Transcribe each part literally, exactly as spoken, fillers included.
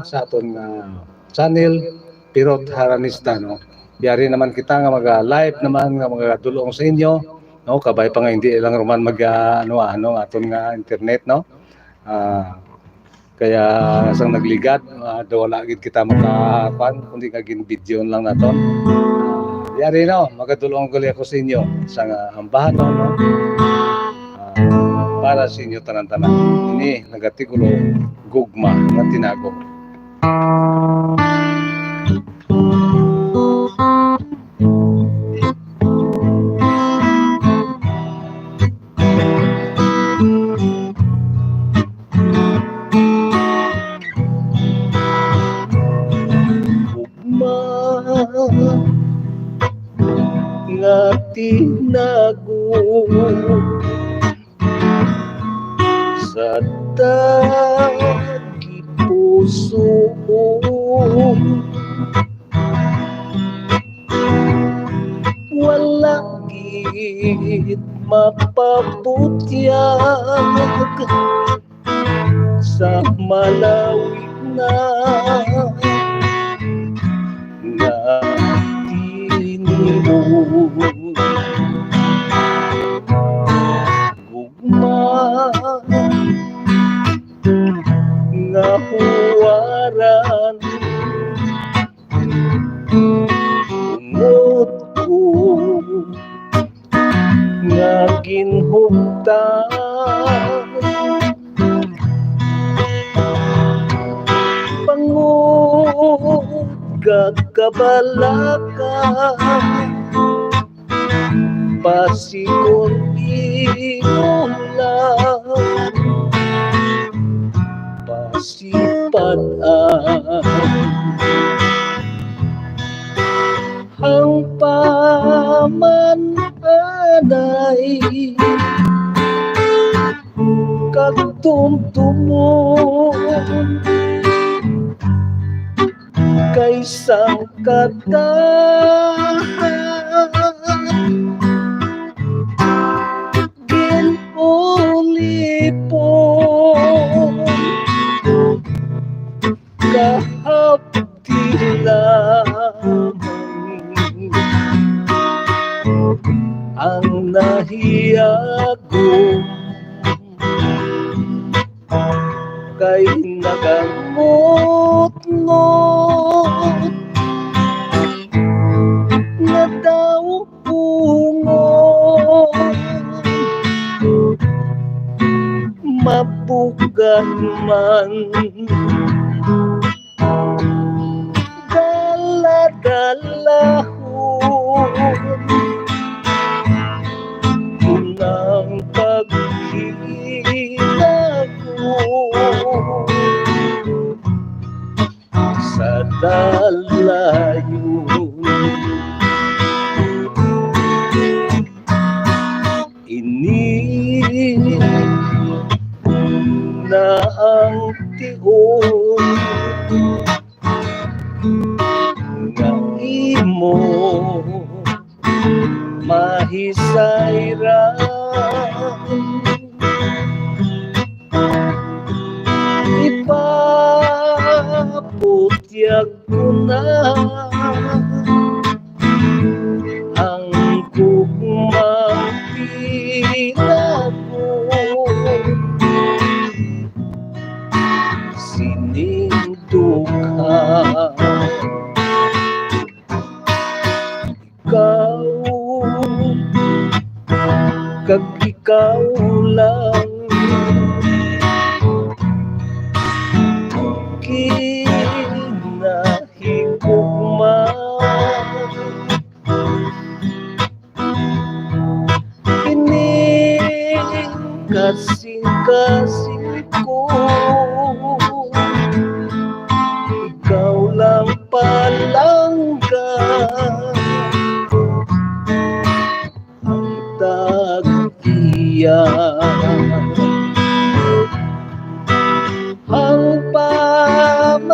sa aton nga channel, Pirot Haranista, no? Yari naman kita nga maga-live naman, nga magadulong sa inyo, no? Kabay pa nga hindi lang ruman mag, ah, ano, ano, aton nga internet, no? Ah, kaya sang nagligad, ah, daw wala gid kita makakuan, kundi nga gin-video lang naton. Ah, yari, no? Magadulong gali ako sa inyo, sa nga ambahan, no? Ah, para sa inyo tanan-tanan. Ini nagatigulo, gugma nga tinago. Gugma nga tinago sa tagipusoon. Wala gid mapabutyag sa malawig na nga tinuod. Gugma nga huwaran, unod ko nga ginhuptan. Bangod kag kabalaka, pasikon imo lang, pasipad-an. Ang pamananay kag tumtumon kay sang katahan ginulipon. Kahapdi lamang ang nahiyagom, kay nagangutngot nga daw bungon, mabugan man dala-dalahon. Unang paghinago sa dalayon. Ini na ang tion nga imo mahisayran. Ipaputyag ko na ang gugmang tinago sining dukha. Ikaw, kag ikaw lang, ginahigugma. Ining kasing-kasing ko, ikaw lang palangga ang tag-iya. Ang pam-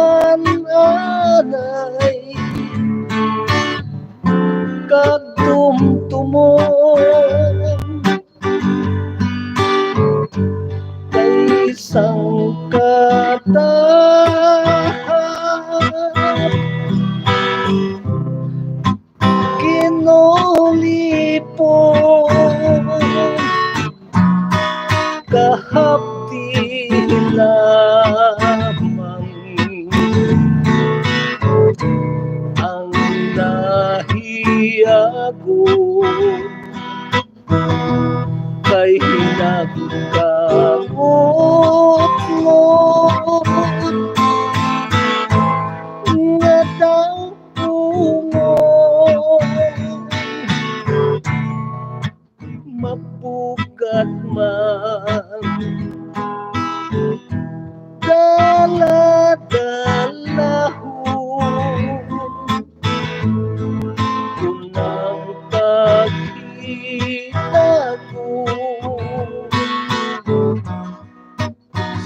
Ako kay hinagkamot mo nga daw mo mapukat man. Dala-dalahon ko ng paghinagod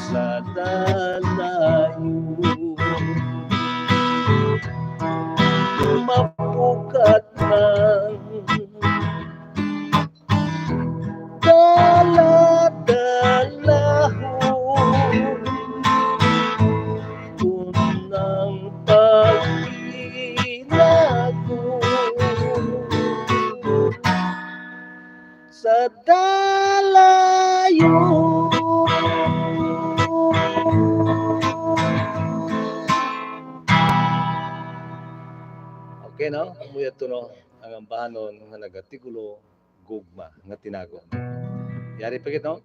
sa dalayo. Mapukat man, dala-dalahon ko ng paghinagod sa dalayo. Okay, no? Amo yadto, no? Ang ambahanon nga nagatigulo, gugma nga tinago. Yari pa gid, no?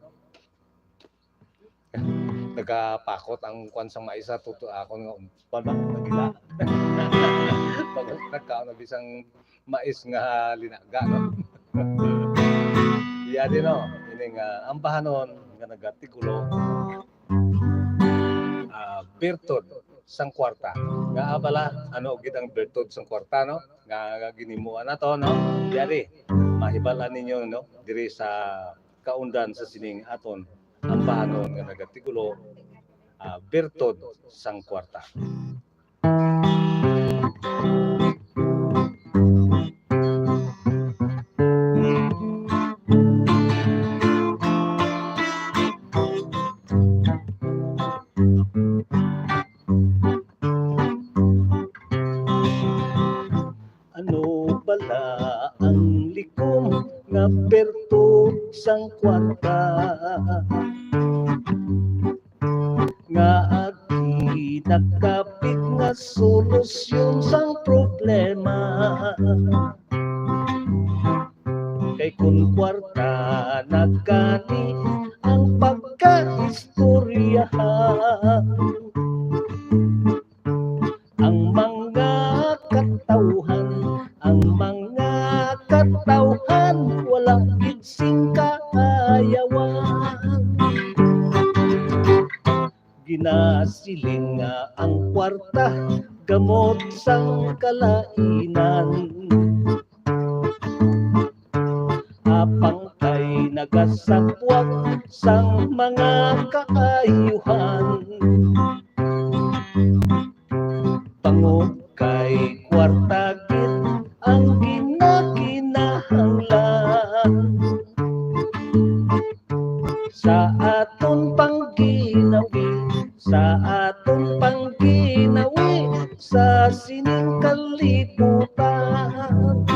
Nagapakot ang kwan sang mais sa tuto akon nga, kwan ba? Nagila. Pag nagkaon na bisang mais nga linaga, no? Iya din, no? Ini nga ambahanon nga nagatigulo, ah, birtud sang kwarta. Nga abala, ano gid ang birtud sang kwarta, no? Nga, nga ginimuan nato, no? Yari, mahibal-an ninyo, no? Diri sa kaundan sa sining aton ambahanon nga nagatigulo, ah, birtud sang kwarta. Ano bala ang likom nga birtud sang kwarta nga agi nakapit nga solusyon sang problema? Kay kun kwarta na gani ang pagkaistoryahan, ang mga katawhan, ang mga katawhan, wala gid sing kaayawan. Ginasiling nga ang kwarta gamot sang kalainan, apang kay nagasabwag sang mga kaayuhan. Bangod kay kwarta gid ang ginakinahanglan sa aton pangginawi, sa aton pangginawi sa sining kalibutan.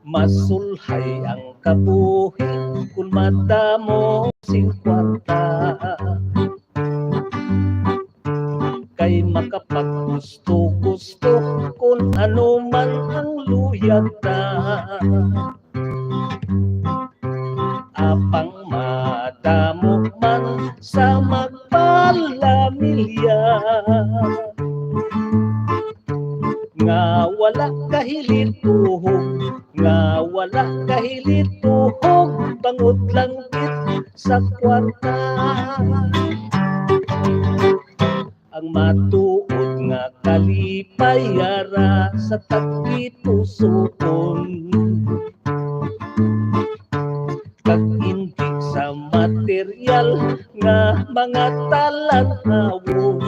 Masulhay ang kabuhi kun madamo sing kwarta. Kay makapaggusto-gusto kun ano man ang luyag ta. Apang madamo man sa magpalamilya nga wala kahilit uhog, nga wala kahilit uhog, bangod lang gid sa kwarta. Ang matuod nga kalipay ara sa tagipusoon, kag indi sa material nga mga talan-awon.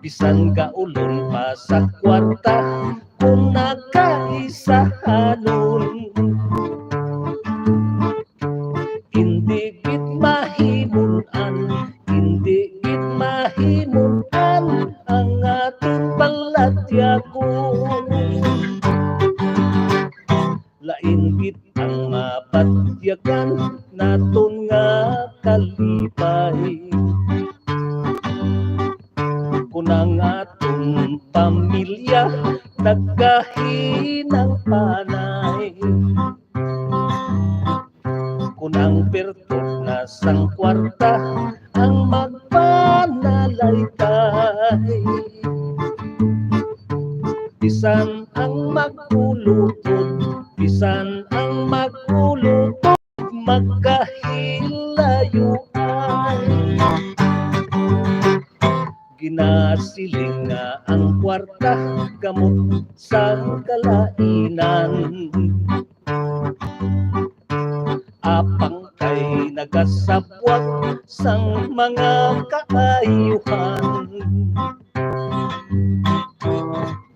Bisan gaulon pa sa kwarta kung nakaisahanon, indi gid mahimon-an, indi gid mahimon-an ang aton balatyagon. Lain gid ang mabatyagan naton nga kalipay. Kun Nang aton pamilya nagkahinang panay, kun ang pertot na sang kwarta ang magpanalaytay, bisan ang magkulutod, bisan ang magkulutod, magkahilayoan. Ginasiling nga ang kwarta gamot sang kalainan, apang kay nagasabwag sang mga kaayuhan.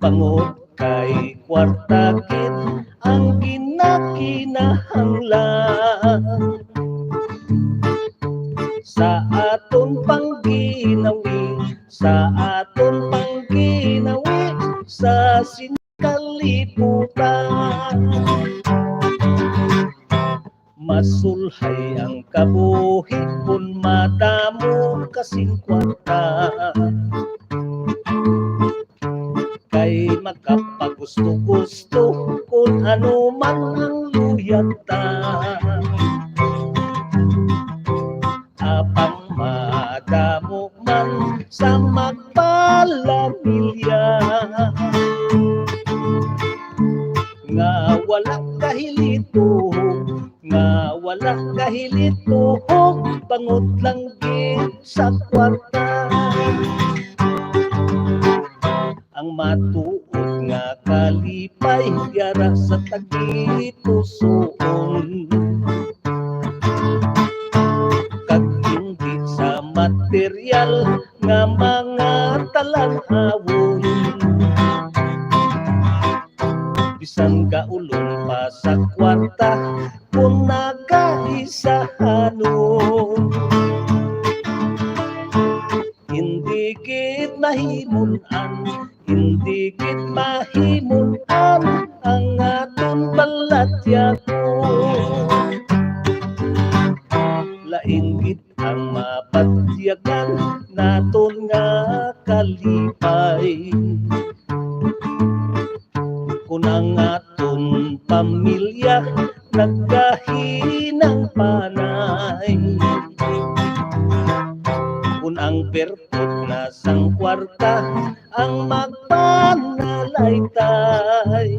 Bangod kay kwarta gid ang ginakinahanglan sa aton pangginawi, sa aton pangginawi sa sining kalibutan. Masulhay ang kabuhi kun madamo ka sing kwarta, kay makapagusto-gusto kun ano man ang luyag ta. Apang madamo man sa magpalamilya, nga wala kahilito, nga wala kahilito, bangod lang gid sa kwarta. Ang matuod nga kalipay yara sa tagipusoon, kag hindi sa material nga mga talan-awon. Bisan gaulon pa sa kwarta, kun nagaisahanon, hindi gid mahimon-an, hindi gid mahimon-an ang aton balatyagon. Lain gid ang mabatyagan naton nga kalipay, kun ang aton pamilya nagkahinang panay, kun ang pertot na sang kwarta ang magpanalaytay,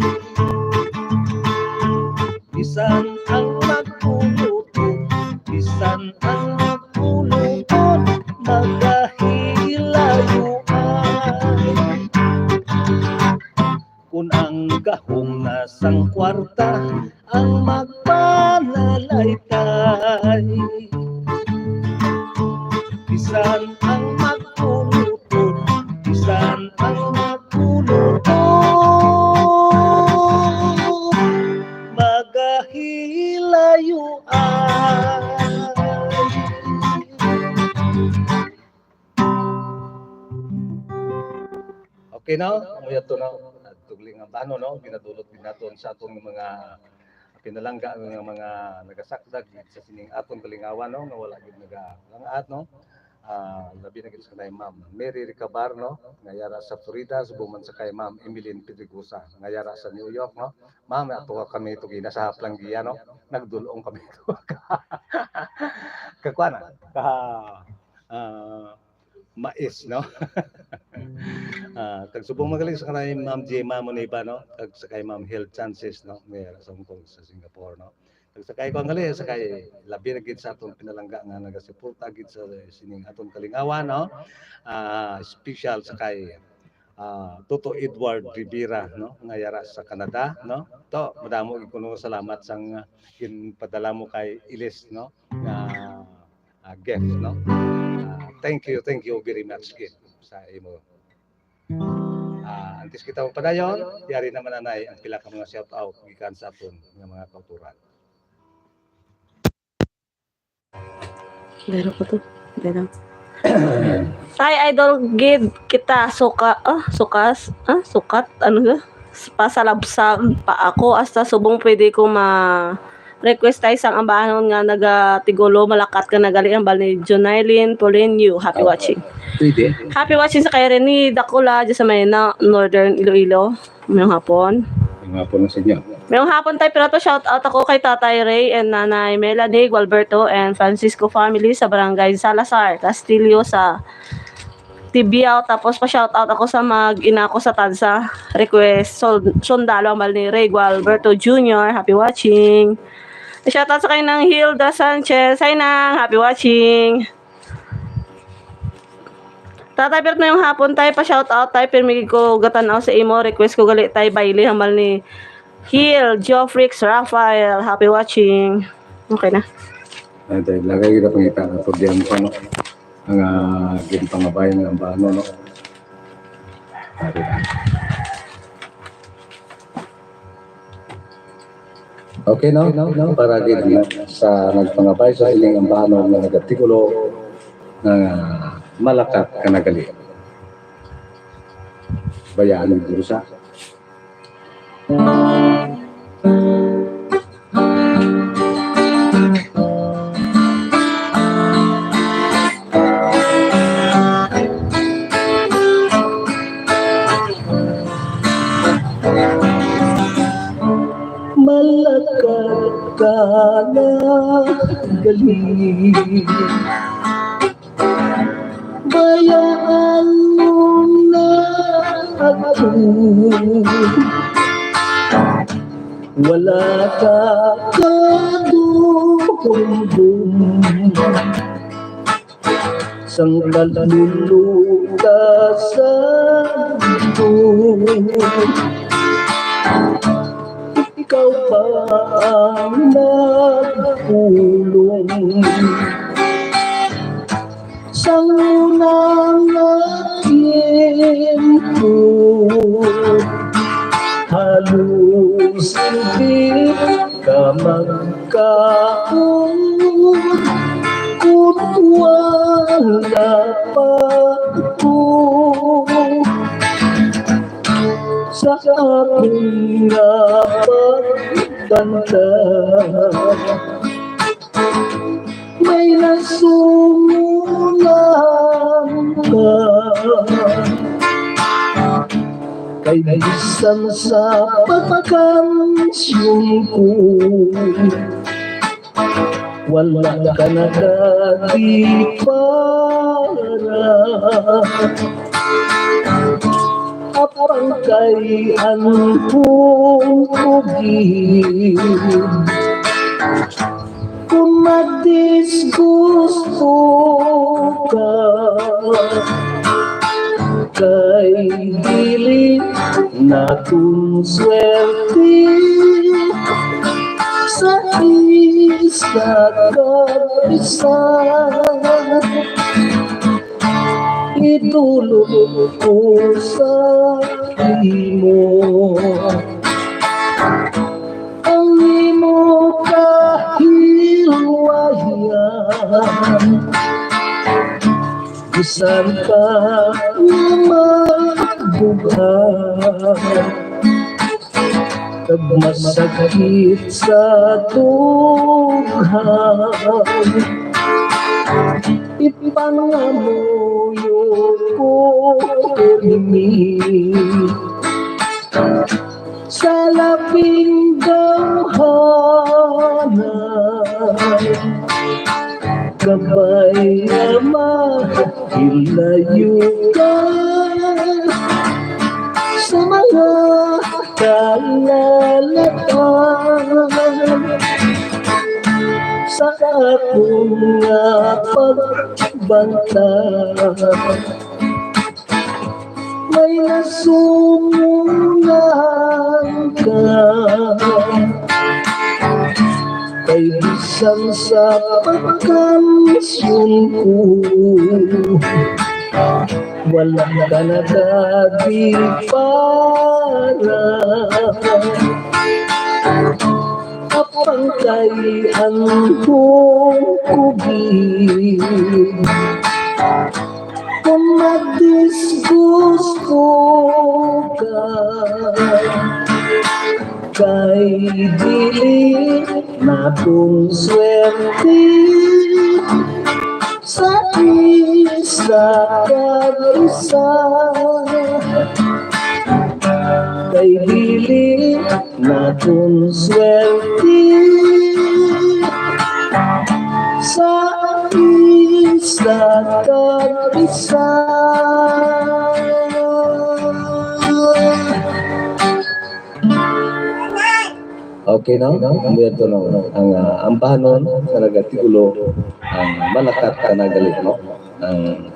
bisan ang magkulutod, bisan ang magkulutod, magahilayoan. Kun ang gahom na sang kwarta ang magpanalaytay, bisan ang magkulutod, bisan ang magkulutod, magahilayoan. Okay, no? Amo yato, no? Tugli nga bano, no? Ginadulot din naton sa atong mga pinalangga nga mga nagasakdag sa sining aton kalingawan, no? Nga wala gid nagalangat, no? Ah, labi na gid sa kanay Ma'am Mary Recabar, no? Nga yara sa Florida, subong man sa kay Ma'am Emeline Pedregosa, nga yara sa New York, no? Ma'am, ato kami to gina sa Planggiya, no? Nagdulong kami to. Kakuan na. Ka, ah, mais, no? Ah, kag subong magaling sa kanay Ma'am Gemma Moniba, no? Kag sa kay Ma'am Hill Chances, no? May sa Hong Kong, sa Singapore, no? Kag sa kay, kung gali, sa kay, labi na gid sa atong pinalangga nga nagasuporta gid sa sining atong kalingawan, no? Ah, special sa kay, ah, Toto Edward Rivera, no? Nga yara sa Canada, no? To, madamo gid kuno salamat sang, ah, ginpadala mo kay Ilis, no? Nga, ah, gift, no? Ah, thank you, thank you very much gid sa imo. Ah, antes kita magpadayon, yari naman anay ang pila ka mga shout out gikan sa aton nga mga kauturan. Daro ko to. Daro. Ay, idol gid kita suka, ah, sukas, ah, sukat, ano na? Pasalabsag pa ako hasta subong pwede ko ma request tayo sang ambahanon nga naga Tigulo, malakat ka na gali ang bal ni Junailin Polenyo. Happy watching. Pwede. Happy watching sa kay Rene Dakula, dyan sa may na, Northern Iloilo. Mayong hapon. Mayong hapon na sa inyo. Mayong hapon, tay. Pero to, shout out ako kay Tatay Ray and Nanay Melanie Gualberto and Francisco family sa Barangay Salazar, Castillo, sa Tibiao. Tapos pa-shout out ako sa mag-ina ko sa Tansa. Request, sol-, sundalo ang bal ni Ray Gualberto Junior. Happy watching. Shout out sa kay Nang Hilda Sanchez. Hi, Nang. Happy watching. Tatay, pero mayong hapon, tay, pa-shout out, tay, pirmi ko gatan-aw sa imo. Request ko gali, tay, Bailey, hambal ni Hill, Geoffrix, Rafael. Happy watching. Okay na. Ay, tay, lagay kita pangita na problema pa, no? Ang, ah, ginpangabay nga ambano, no? Pare. Okay, no? Para gid sa nagpangabay sa sining ambano nga nag-artikulo nga malakat ka nagali. Bayaan mo dito sa Malakat ka na gali. Bayaan mo na ako. Wala ka kaduhom. Sang kaluluta sa ako. Ikaw pa ang nagpulong. Sang una nga tiyempo, halos di ka magkaon, kun wala pa ko sa akon nga pagbantay. May nasumulan ka. Kay bisan sa pagkansyon ko, wala ka na dati para. Apang kay ang pungkugi. Kung madisgusto ka, kay dili naton swerte sa isa kag isa. Itulok ko sa imo ang imo kahilwayan. Bisan pa nga magdughan kag masakit sa dughan, ipangamuyo ko pirmi sa labing dawhanan. Kabay nga mahilayo ka sa mga kalalatan, sa akon nga pagbantay. May nasumulan ka. Kay bisan sa pagkansyon ko, wala ka na dati para. Apang kay ang pungkugi. Kung madisgusto ka, kay dili naton swerte sa isa Sa kag isa, kay dili naton swerte sa isa kag isa. Okay, no? Ang, ah, ambahanon nga nagatigulo ang malakat ka na gali, no? Ang,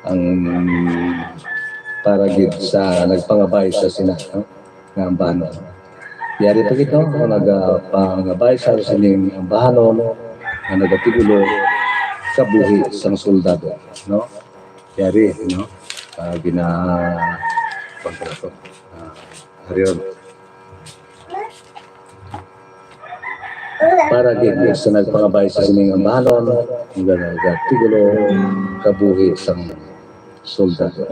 ang para gid sa nagpangabay sa sina, no? Nga ambahanon. Yari pa gid, no? Ang nagapangabay sa sining ambahanon nga nagatigulo kabuhi sang soldado, no? Yari, no? Ah, gina-, kontra to. Ah, Ariel. Para gid sa nagpangabay sa sining ambahanon, nga nagatigulo kabuhi sang soldado.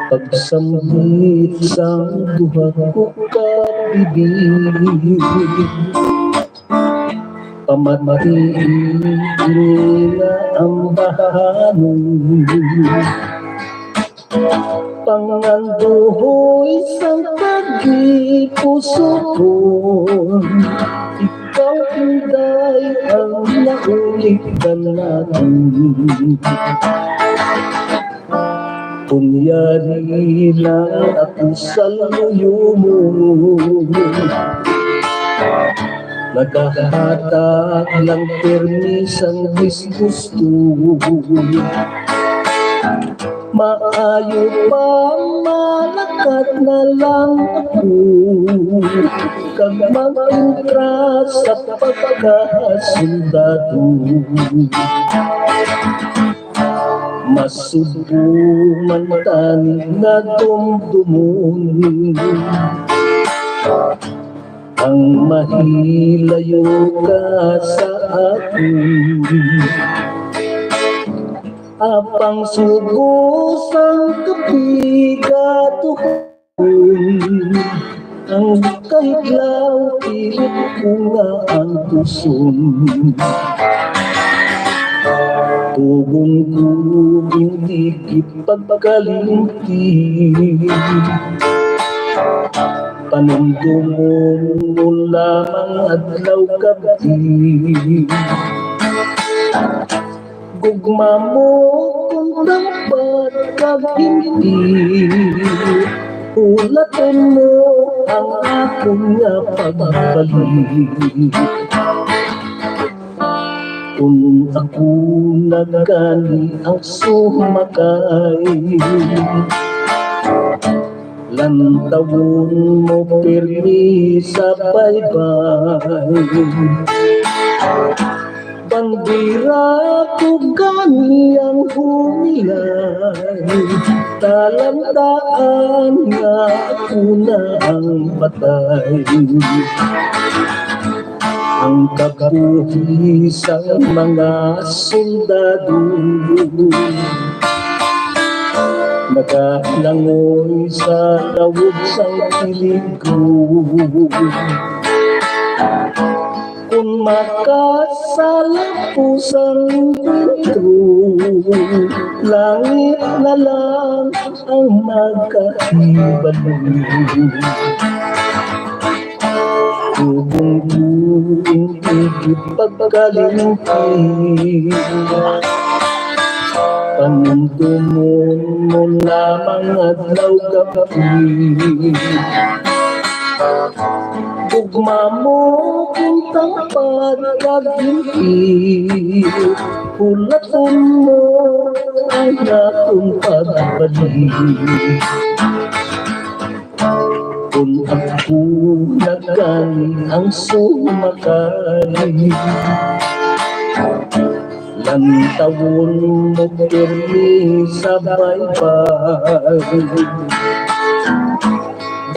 Pagsambit sang duha ko ka bibig, pamatii ini nga ambahanon. Pangandohoy sang tagipusoon, ikaw, Inday, ang nauligan naton. Kon yari lang ako sa luyo mo, nagahatag lang pirmi sang disgusto. Maayo pa malakat na lang ako kag mag-entra sa pagkasundalo. Masubo man tani nga dumdumon ang mahilayo ka sa akon. Apang sugo sang kapigaduhon, ang kahidlaw pilit ko nga antuson. Tugon ko, hindi gid pagkalimti. Panumdumon mo lamang adlaw gab-i. Gugma mo kon dapat kag hindi, hulaton mo ang akon nga pagbalik. Kon ako na gani ang sumakay, lantawon mo pirmi sa baybay. Bandera ko gani ang humilay, talantaan nga ako na ang patay. Ang kabuhi sang mga sundalo nagalangoy sa lawog sang peligro. Kon makasala ko sang enkwentro, langit na lang ang magkahibalo. Tugon ko, hindi gid pagkalimti. Panumdumon mo lamang adlaw gab-i. Gugma mo kung tangpad kag hindi, hulaton mo ang akon pagbalik. Kon ako na gani ang sumakay, lantawon mo pirmi sa baybay.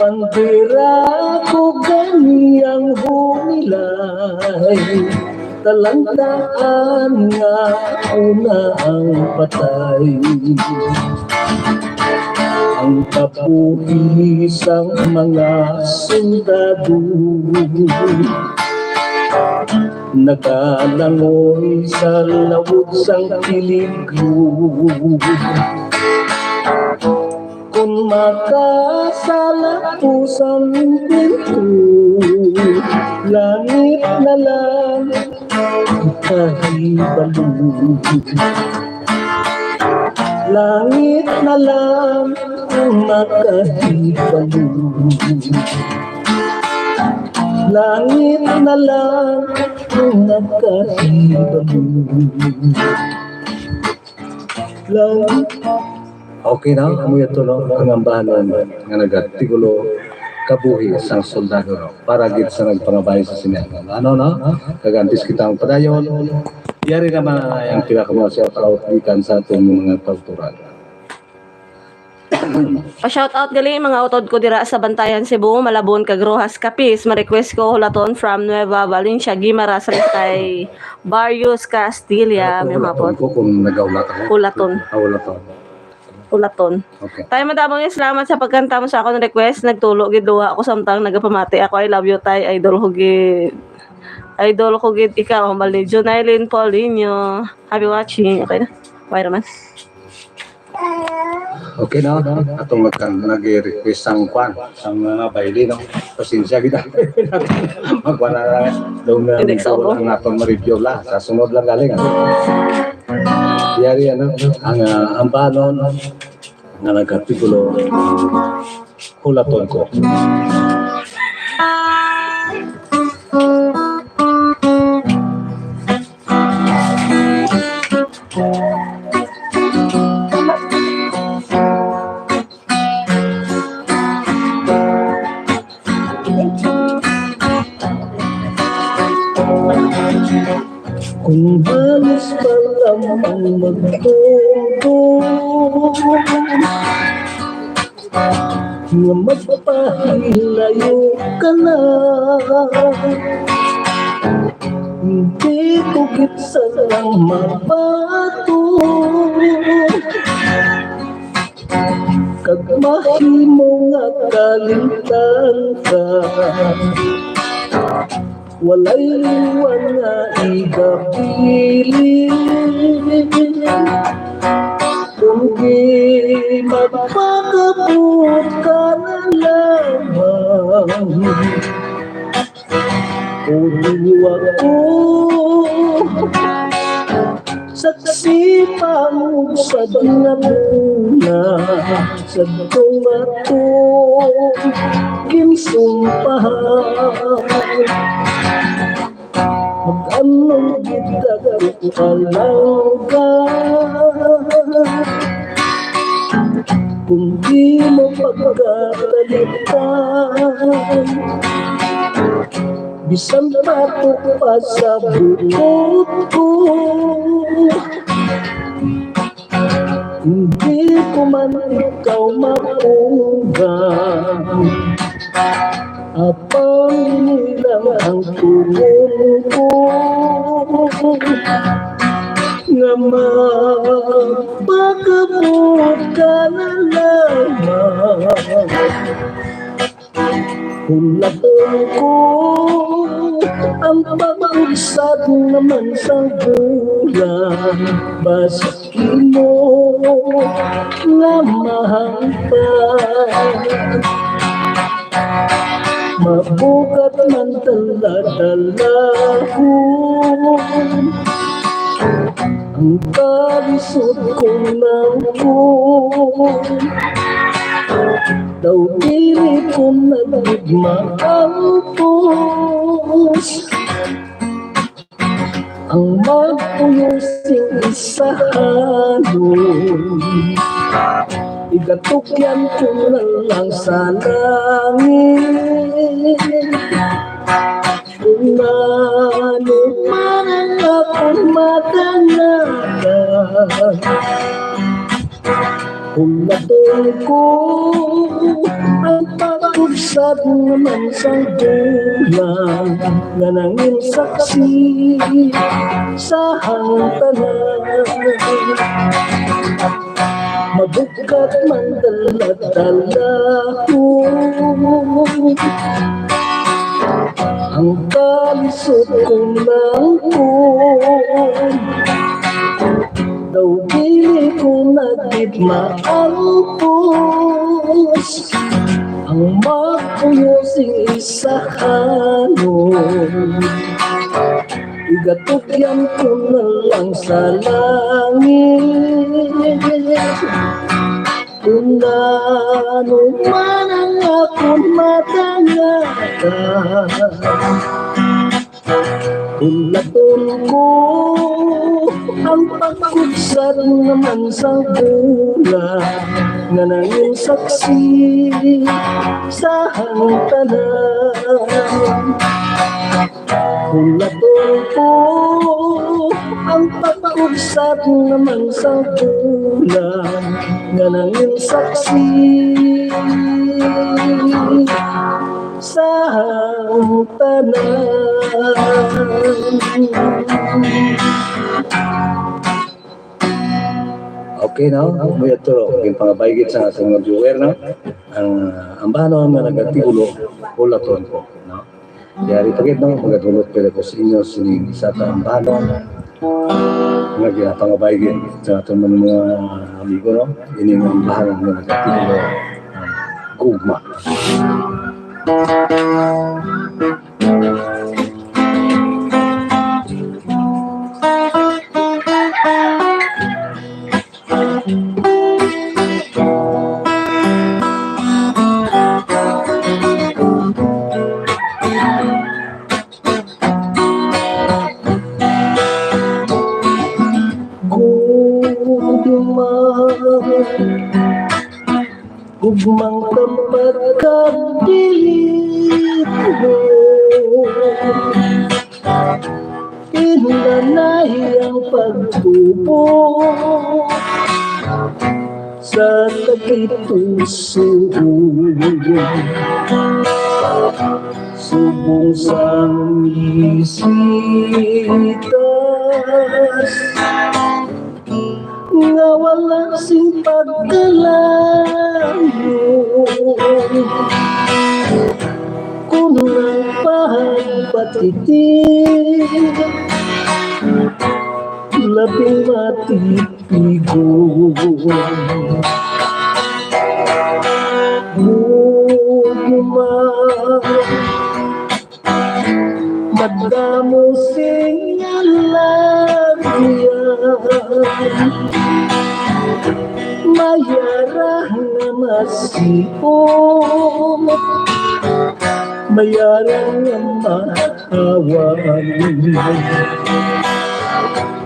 Bandera ko gani ang humilay, Talantaan nga una ang patay. Ang kabuhi sang mga sundalo nagalangoy sa lawod sang peligro. Kon makasala ko sang pinto, langit na lang kahibalo. Langit na lang ang makahibalo. Langit na lang ang makahibalo. Langit. Okay, no? Amo ito, no? Ang ambahanon nga nagatigulo kabuhi sang soldado, no? Para gid sa nagpangabay sa sining, ano, no? Kag antes kita ang padayon, yari naman ang pila ka mga shout out gikan sa aton mga kautoran. Pa-shout out gali mga utod ko dira sa Bantayan, Cebu, Malabon kag Roxas, Capiz. Ma-request ko Hulaton from Nueva Valencia, Guimaras, Restay, Barrios, Castilla. May Hulaton hapon ko kung nagaulat ako. Hulaton. Ah, Hulaton. Hulaton. Okay. Tay, madamo nga salamat sa pagkanta mo sa akong request. Nagtulo gid duha ako samtang nagapamati ako. I love you, Tay. Idol ko gid. Idol ko gid ikaw. Hambal ni Junailin Paulinho. Happy watching. Okay na. Why naman? Okay, no? Atong nagkan-, nag-request sang kwan, sang mga baile, no? Pasensya kita. Magkwan na lang. Daw na Hindi, medyo sa ulo. Ang aton ma-review la. Sa sunod lang galing, ano? Yari, ano? Ang, ah, ang banon nga nagkatitulo, Hulaton Ko. Kung halos pa lamang magdumdum nga magpahilayo ka na, hindi ko gid sana mabaton kag mahimo nga kalimtan ka. Walay liwan nga igabilin, kundi magpakabot ka na lamang. O duwa ko, saksi pa mo sa dinabuna, sa duwa ko, ginsumpahan. Mag-anong gid ako palangga, kung di mo pagkatalitan, bisan bato pa sa buot ko. Hindi ko man ikaw maunggan, apang ini lang ang tugon ko, nga magpakabot ka na lamang. Hulaton ko ang pag-usad naman sang bulan, maski mo nga mahangpan. Mabugat man dala-dalahon ang kalisod kong nangkon. Daw dili ko na gid maangkos ang magpuyo sing isa halon. Igatukyan ko na lang sa langit. Kung ano man ang akon madanagan, hulaton ko ang pag-usad Sad naman sang bulan nga nangin saksi sa hangtanan. Mabugkat man dala-dala ko ang kalisod ko lang ko. Daw dili ko na gid maalpos ang magpuyo sing isa ka noo. Igatugyan ko na lang sa langit kung ano man ang akon madangatan. Hulaton ko ang pagkugsad naman sa bulan nga nangin saksi sa hangtanan. Hulaton ko ang pagkugsad naman sa bulan nga nangin saksi sa tanan. Okay, no? May ato, ginpangabaygit sa ating mga viewer, no? Ang, ah, ambahanon nga nagatitulo, Hulaton Ko, no? Yari pa gid, no? Magadulot pa gid ko sa inyo sining isa ka ambahanon nga ginapangabaygit sa aton mga amigo, no? Ining ambahanon nga nagatitulo, ah, Gugma. Gugma, gugmang tampat kag dilit mo. Inanay ang pagtubo sa tagipusoon. Subong sang misitas nga wala sing pagkalayo, kun ang pagpatiti labing matipigon. Gugma, madamo sing alagyan, mayara nga masiot, mayara nga matawan.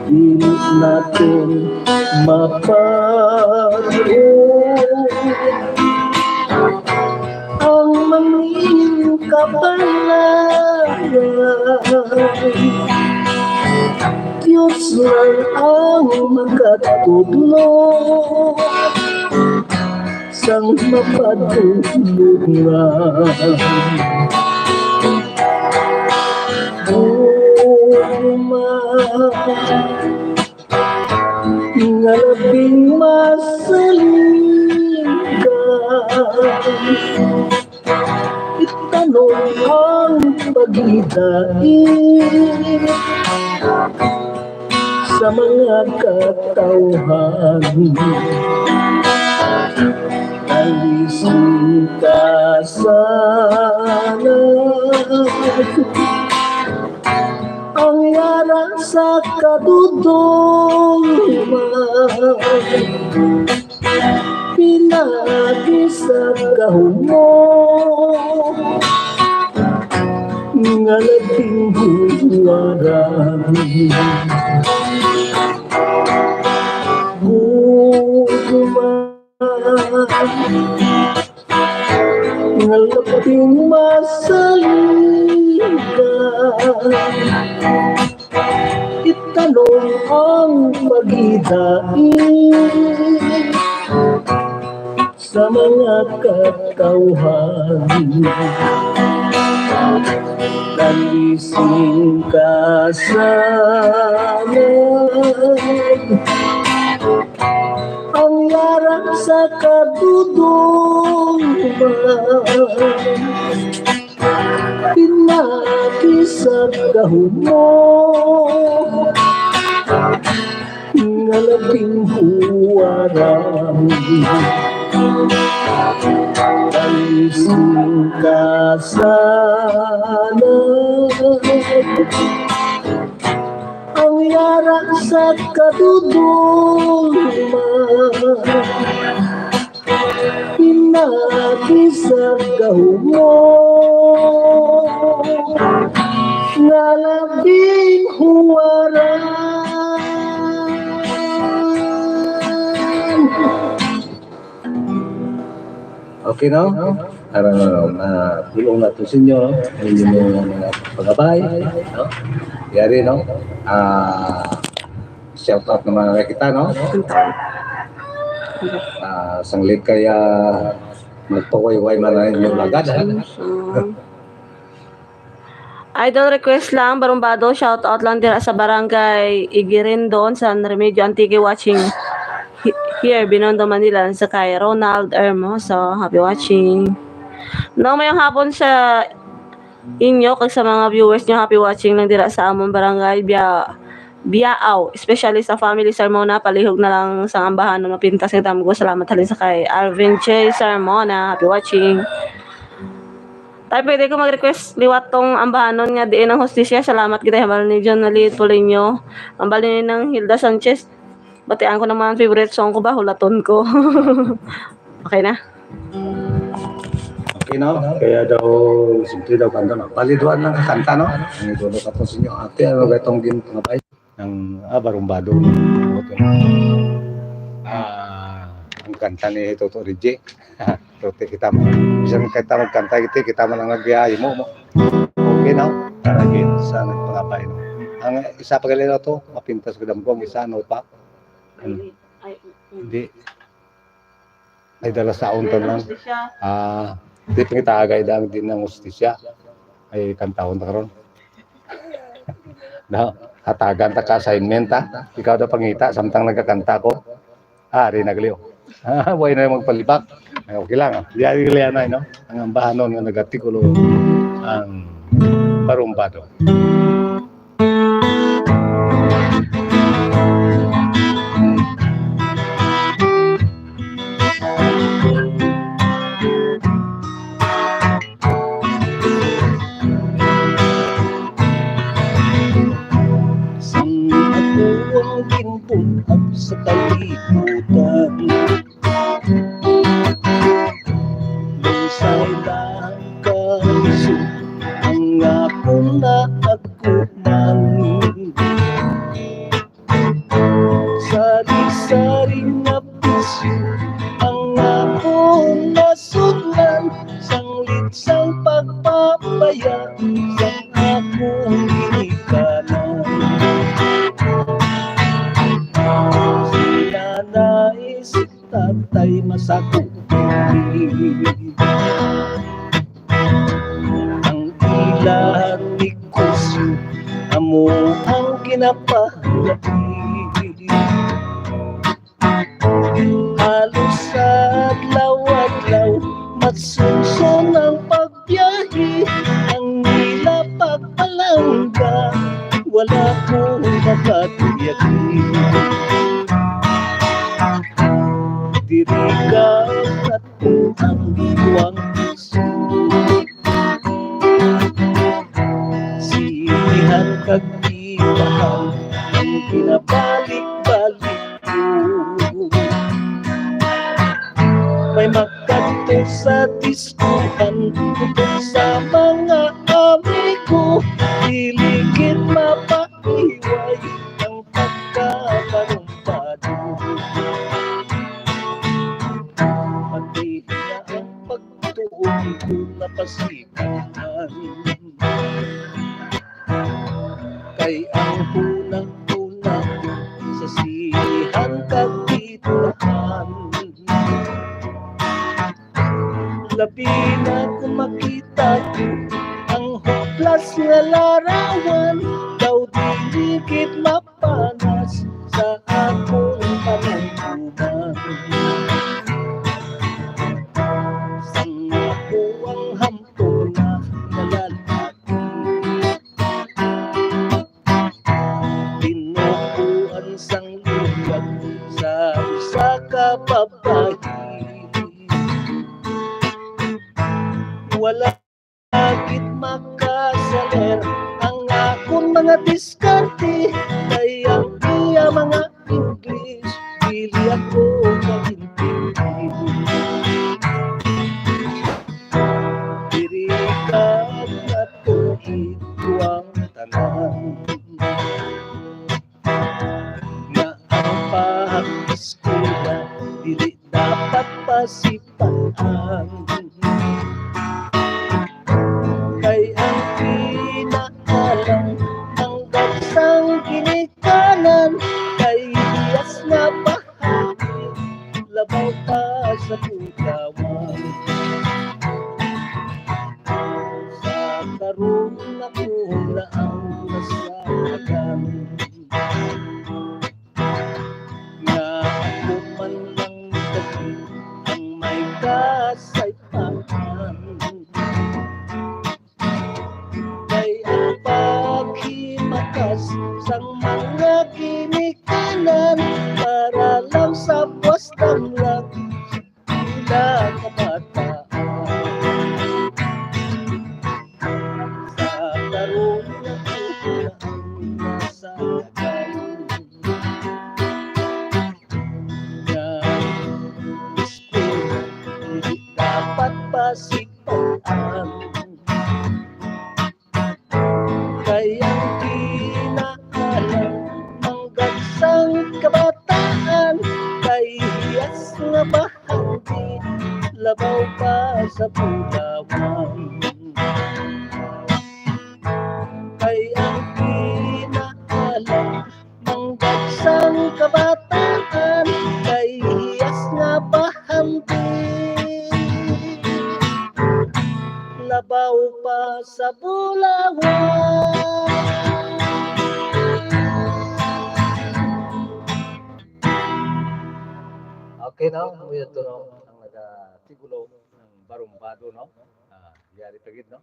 Dili naton mapag-on ang mangin kabalay. Dios lang ang makatudlo sang mapadulungan. Gugma nga labing masalingan, itanom ang pagidait sa mga katawhan. Alisin ta sana ang yara sa kadudong, pinaagi sa gahom nga labing buwaran. Gugma nga labing masalingan, itanom ang pagidait sa mga katawhan. Nalising ka sana. Ang yara sa kadudong pinakisag gahom mo nga labing huwaran. Alising ka sana. Ang yara sa kadudulman, pinakisag gahom mo nga labing huwaran. Okay, no? Aron, ano, na pulong nato sa inyo, no? Ang inyo mga pagabay, no? Yari, no? Ah, shout out naman na kita, no? Ah, sanglit kaya magpawayway man ang inyong lagad, ha? Idol request lang, Barumbado, shout out lang dira sa Barangay Igirindon, San Remigio, Antique, watching he-, here, Binondo, Manila, sa kay Ronald Hermoso. Happy watching. No, mayong hapon sa inyo kag sa mga viewers nyo. Happy watching lang dira sa among barangay, Bia-, Biao, especially sa family Sarmona, palihog na lang sa ambahan na mapintas ang tamgo. Salamat halin sa kay Alvin J Sarmona. Happy watching. Tay, pwede ko mag-request liwat tong ambahanon nga Diin ang Hustisya. Salamat kita, hambal ni John Nali Tolino. Hambal ni Nang Hilda Sanchez. Batian ko naman favorite song ko ba, hulaton ko. Okay na. Okay, no? Kaya daw, simple daw kanta, no? Bali, duha lang ka kanta, no? Ang idolo ka to sa inyo. Ate, ano ba itong gin-, pangabay? Ang, ah, Barumbado. Ah, ang kanta ni Toto Reggie. Tuti kita mo. Bisan kita magkanta, kita, kita man ang naghimo mo. Okay, no? Para gid sa nagpangabay, no? Ang isa pa gali na to, mapintas ko damgo, ang isa, ano pa? Ano? Hindi. Ay, dala sa unta lang. Ah, di pangitaagay da ang Diin ang Hustisya. Ay, kantahon ta karon. No, hatagan ta ka assignment, ha. Ikaw daw pangita, samtang nagakanta ko. Ah, ari na gali, oh. Ah, way na magpalibak. Ay, okay lang, ah. Di ari gali anay, no? Ang ambahanon nga nagatikulo ang Barumbado. Sang ako ang ginbun-ag sa kalibutan, lunsay lang kaso ang akon naagkuman. Sari-sari nga bisyo ang akon nasudlan, sanglit sang pagpabaya sang akon ginikanan. Si nanay, si tatay, masakupin. Ang ila negosyo amo ang ginapahalati. Halos sa adlaw-adlaw, masunson ang pagbiyahe. Ang ila pagpalangga, wala ko makatuyagi. Diri ka ang duwang piso. Sigihan kag ibahan ang ginabalik-balik ko. May makadto sa diskohan, tubtob sa mga amigo, dili gid mapaiway ang pagkabarumbado. Pati na ang pagtuon ko napasikan. Kay ang hunahuna sa sihan kag titlahan, Di na ko makita ang hopeless nga larawan, daw dili gid mapanas sa akong panungkuman. Sang ako ang hamtong na nalalaki, binukuan sang luyag sa usa ka babayi. Wala gid makasaler ang akon mga diskarte, kay ang iya mga English dili ako kaintindi. Diri ka natuig ko ang tanan, nga ang pag-eskwela dili dapat pasipan-an. Kay ang pinaalam ang dagsang ginikanan, kay hiyas nga bahagi labaw pa sa bugawan. Sa karon ako na ang nasaktan, nga ako man lang dagit ang may kasaypanan. Kay ang paghimakas sang mga ginikanan para lang sa buwas lang lang sila kabataan. Sa karon nga buhay ang nasagan, nga eskwela dili dapat pasipan-an. Kay ang kinaalam ang dagsang kabataan, kay hiyas nga bahandi labaw pa sa bugawan. Kay ang kinaalam ang dagsang kabataan, kay hiyas nga bahandi labaw pa sa bulawan. Okay, no? Muyo to, no? Ang nagatigulo ng barumbado, no? Ah, yari pa gid, no?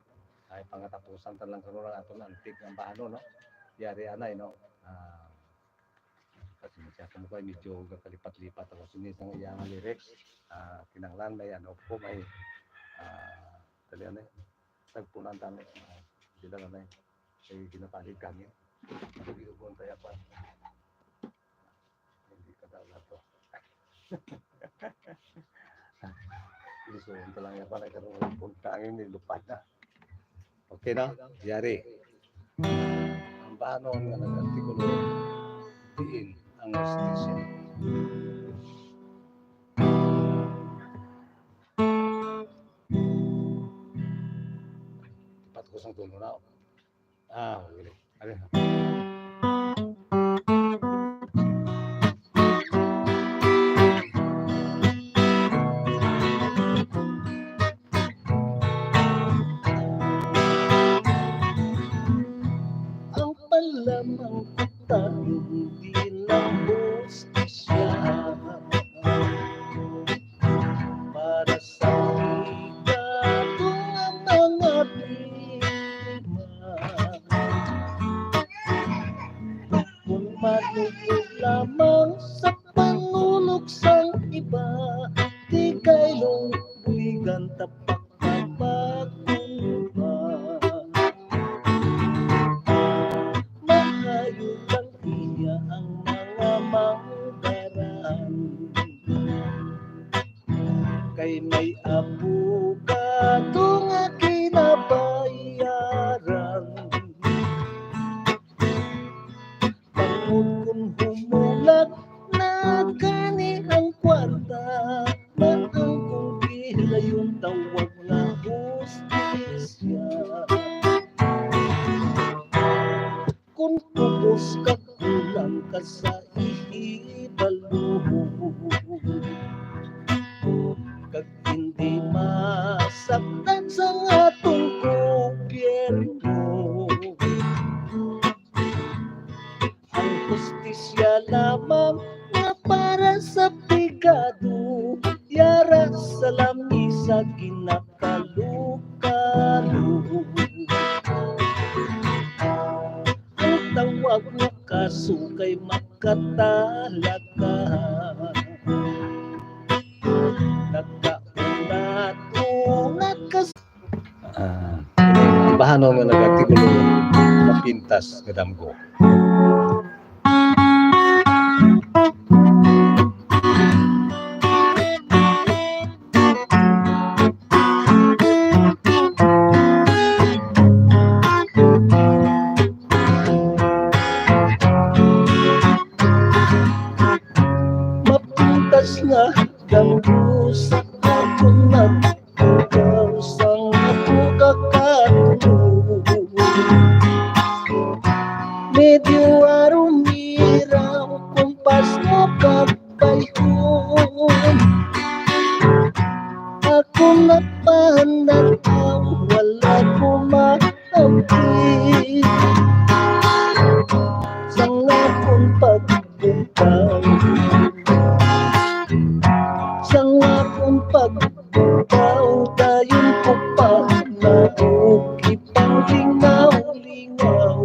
Ay, pangatapusan ta lang karon ang aton antig nga bahano, no? Yari anay, no? Ah, kasi siya kamo kay medyo gakalipat-lipat ako sini sa iyang lyrics. Ah, kinahanglan may ano ko, may, ah, dali, ano, tagpunan tani. Ah, di lang, ano, eh, kay ginapalid kami. Ang giugon tayo pa. Hindi ka daw na to. Gusto ko lang yan, para karoon ng punta ang inilupad na. Okay, no? Yari. Ang bahanon nga nag-artikulo, diin ang hustisya. Ipat ko sang tono na. Ah, okay. Ano? Ang palamang kutang, hindi lang hustisya para sa kita nga mga biktima. Kung manugo lamang sa panulog sang iba, di kay lungguligan tapak na pagkuha. Maayo lang iya ang mga manggaran, kay may abogado nga ginabayaran. Bangod kon humulag na gani ang kwarta, man ang kung gihilayon tawag nga hustisya. Kon kubos kag kulang ka sa ihibalo, kag hindi mas Kado, yara sa lamisa ginakalukalu. Ang tawag nga kaso kay makatalaka. Nagkaunat-unat ka Ah, ini ang bahanon nga nag-artikulo, mapintas nga damgo. Mapintas nga damgo sa akon nag- Ikaw sang ako kakatulog. Medyo arumiraw, kumpas mo kag bayhon. Ako napanataw, wala ko maamti. Sang akon pagbuntaw, sang akon pag Ikaw dayon ko pa naog ipanglingaw-lingaw.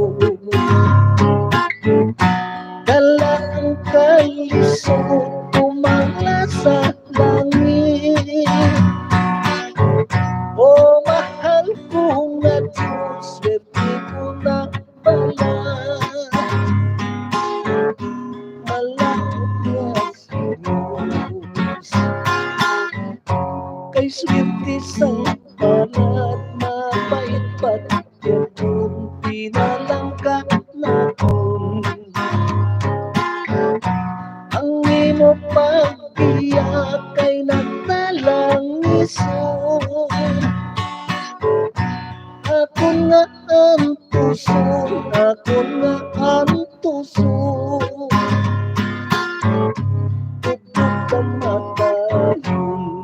Dala ang kalisod ko mga sa langit. O mahal ko nga Diyos, swerte ko na bala. Malapit na si Diyos. Kay swerte sang palad, mabait pa gyapon, pinalangga naton. Ang imo pagbiya kay nagtalang isog. Akon nga antuson, akon nga antuson. Tubtub kamatayon,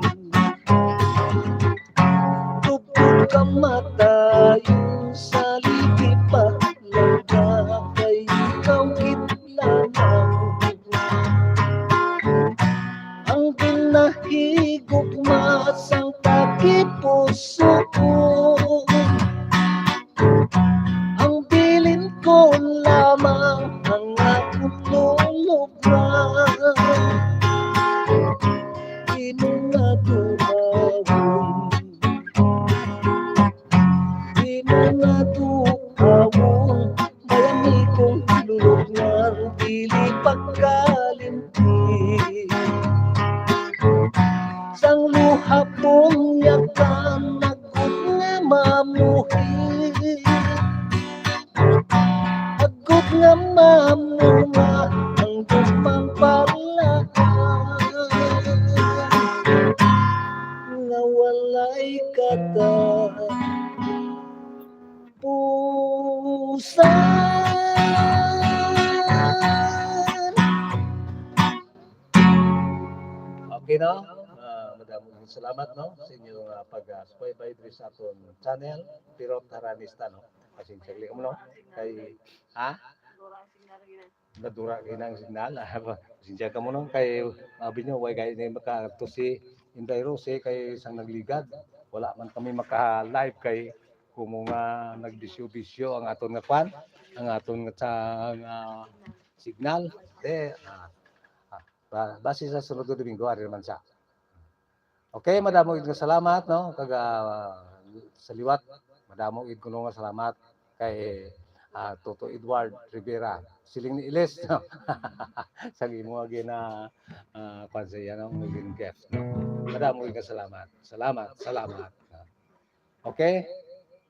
tubtub kamatayon, sa ligi pa lang kay ikaw gid lamang. Ang ginahigugma sang tagipuso ko, ang bilin ko lamang ang akon lulubngan. Imo nga duhawon, imo nga duhawon, may amigong lulubngan, dili pagkalimti. Sang luha pong yakan, agud nga mamuhi, agud nga mamunga ang gugmang palahan nga walay katapusan. Okay, no? Ah, madamo nga salamat, no, sa inyo nga pag-, ah, subaybay diri sa aton channel, Pirot Haranista, no? Pasensya gali mo, no? Kay, ha? Nadura kay nang signal. Pasensya ka mo, no? Kay, abi nyo, way kay ni makatusi Inday Rose kay sang nagligad. Wala man kami maka-live kay kumo nga nagbisyo-bisyo ang aton nga kwan, ang aton nga sa, nga signal. Eh, ah, ah, ba-, base sa sunod nga Domingo, ari naman siya. Okay, madamo gid nga salamat, no? Kag, ah, sa liwat, madamo gid kuno nga salamat kay, ah, Toto Edward Rivera. Siling ni Iles, no? Sa imo nga gina-, ah, kwan sa iya, no? Nga gin-gift, no? Madamo gid nga salamat. Salamat, salamat. Okay?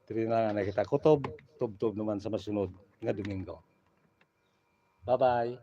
Diri na lang kita kutob, tubtob naman sa masunod nga Domingo. Bye-bye.